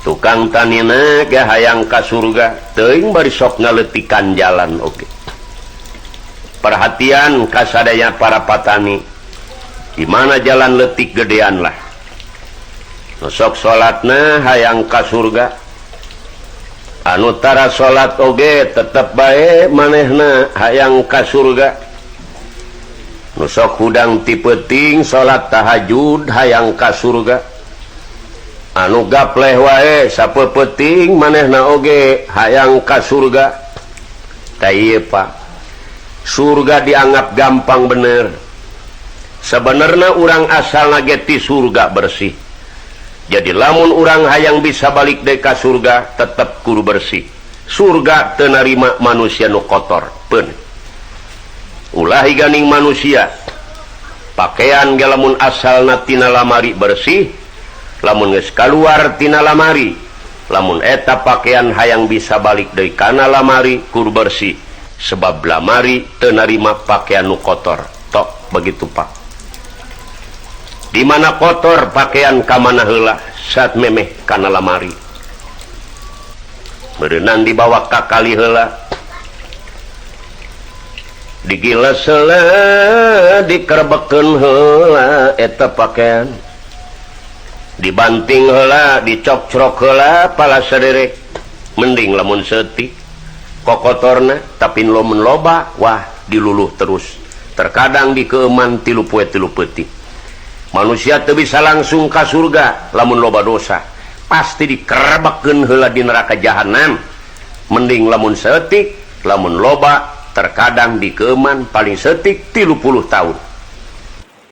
Tukang tanina ge hayang ka surga, teuing bari sok ngaletikan jalan oge. Perhatian kasadaya para patani, di mana jalan letik gedean lah. Nu sok salatna hayang ka surga, anu tara salat oge tetep bae manehna hayang ka surga. Nu sok hudang ti peuting salat tahajud hayang ka surga, anu gapleh wae sapeupeting manehna oge hayang ka surga. Tah ieu, Pak, surga dianggap gampang bener. Sebenarnya urang asal ge ti surga bersih. Jadi lamun urang hayang bisa balik deui ka surga, tetep kudu bersih. Surga teu narima manusia nu kotor peun. Ulah ganing manusia, pakaian ge lamun asalna tina lamari bersih, lamun geus kaluar tina lamari, lamun eta pakaian hayang bisa balik deui kana lamari, kudu bersih, sebab lamari teu narima pakaian nu kotor. Tok begitu, Pak. Di mana kotor pakaian ka mana heula saat memeh kana lamari, berenang dibawa ka kali heula, digiles heula, dikerebekeun heula, eta pakaian dibanting heula, dicokcrok heula pala saderek. Mending lamun seutik kokotorna, tapi lamun loba, wah, diluluh terus, terkadang dikeuman 3 poe 3 peuting. Manusia teu bisa langsung ka surga lamun loba dosa, pasti dikerebekeun heula di neraka jahanam. Mending lamun seutik, lamun loba terkadang dikeuman paling seutik 30 tahun.